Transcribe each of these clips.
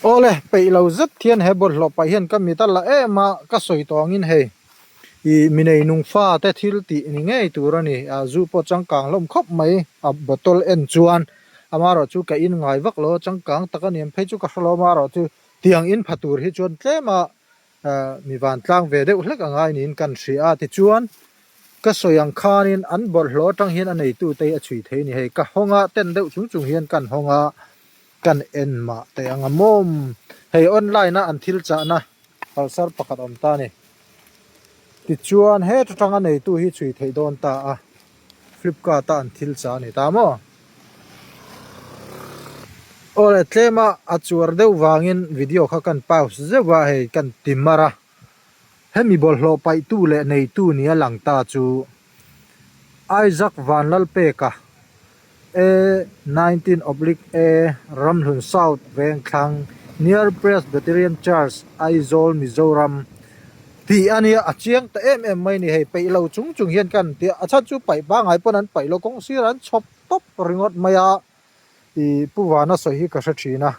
Awle, peih lo zet hian he bawlhhlawh paih hian ka mit a la em a, ka sawi tawh angin hei ih mi nei nung fa te thil tih ni ngei tur a ni. A zu pawh changkang hlawm khawp mai a bottle en chuan amaherawh chu ka in ngai vak lo a, changkang tak a ni ang phei chu ka hre lo amaherawh chu tiang in pha tur hi chuan tlem a Mi vantlang ve deuh hlek a ngai niin kan hria a, tichuan ka sawi ang khanin an bawlhhlawh atang hian a neitute hi a chhui thei a ni. Hei ka hawng a, ten deuh chung chung hian kan hawng a, kan en mah teh ang a mawm. Hei online a an thil chahna palsar pakhat a awm ta a ni. Tichuan heta tang a neitu hi chhui theih dawn ta a, Flipkart a an thil chah a ni ta maw? Aw le tlem a a chuar deuh vangin video kha kan pause zeuh a hei kan ti mar a hemi bawlhhlawh paihtu leh neitu nia lang ta chu Isaac Vanlalpeka A 19 oblique A Ramhlun South Vengthlang Near Presbyterian Church Aizawl Mizoram tih a nia a chiang ta em em mai a ni hei peih lo chung chung hian kan tia a chhan chu paih pangai pawn an paih lo kawng sirah an chhawp tawp ringawt mai a ih Pu Vana sawi hi ka hre thin a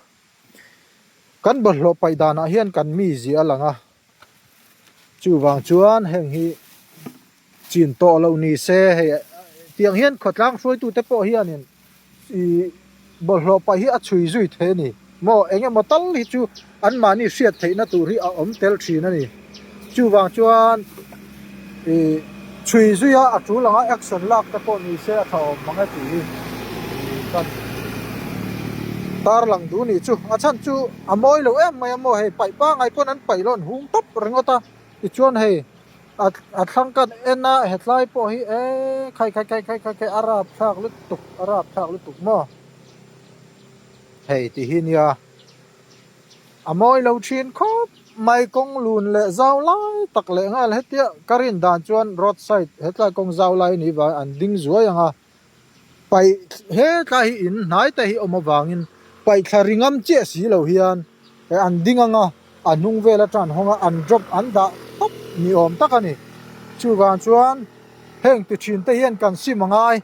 kan bawlhhlawh paih danah hian kan mi zia a lang a chuvang chuan heng hi Chin tawh loh ni se hei tiang hian khawtlang hruaitute pawh hianin ih bawlhhlawh paih hi a chhui zui thei a ni maw eng emaw tal hi chu anmahni hriat theihna tur hi a awm tel thin a ni. Chuvang chuan ih chhui zuia a tul anga action lak te pawh ni se a tha awm mang e tih hi kan tarlang duh nih chu. A chhan chu a mawi lo em mai a maw hei paih pangai pawn an paih lawn hung tawp ringawt a tichuan hei. A thlang kan en a hetlai pawh hi eee khai khai khai khai khai khai a rap thlak lutuk a rap thlak lutuk maw hei ti hi nia a mawi lo thin khawp mai kawng lun leh zau lai tak leh nghal hetia ka rin dan chuan road side hetlai kawng zau lai anih vangin an ding zuai ang a. Paih hetlai hi in hnai te hi awm avangin paih thla ri ngam chiah si lo hian an ding ang a, a hnung vel atang an hawng a, an drop an dah tawp ni awm tak a ni. Chuvang chuan heng ti thin te hian kan sim a ngai.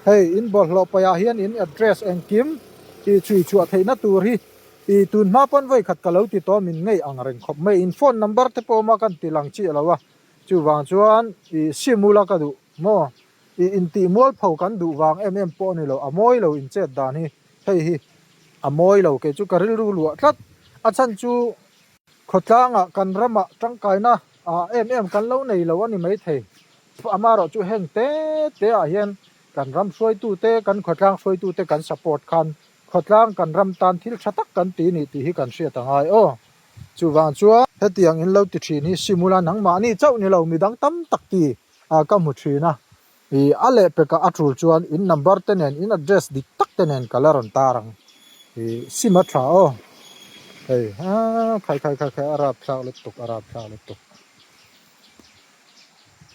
Hei in bawlhhlawh paih ah hian in address engkim tih chhui chhuah theihna tur hi ih tun hma pawn vawi khat ka lo ti tawh min ngei ang reng khawp mai. In phone number te pawh awm a kan ti lang chiah lo a, chuvang chuan ih sim ula ka duh maw? I intih mualpho kan duh vang em em pawh a ni lo, a mawi lo inchet dan hi hei hi a mawi lo kei chu ka rilru luah tlat. A chhan chu khawtlangah kan ramah tangkaina ah em em kan lo nei lo a ni maithei. Amaherawh chu heng te te ah hian kan ram hruaitute, kan khawtlang hruaitute kan support khan khawtlang kan ram tan thil tha tak kan ti ni tih hi kan hriat a ngai aw. Chuvang chuan hetiang in lo ti thin hi simula nangmahni chauh ni lo midang tam tak ti ah ka hmu thin a, ih a leh pekah a tul chuan in number te nen in address dik tak te nen ka la rawn tar ang, ih sim a tha aw, hei aa khai khai khai khai a rap thlak lutuk a rap thlak lutuk.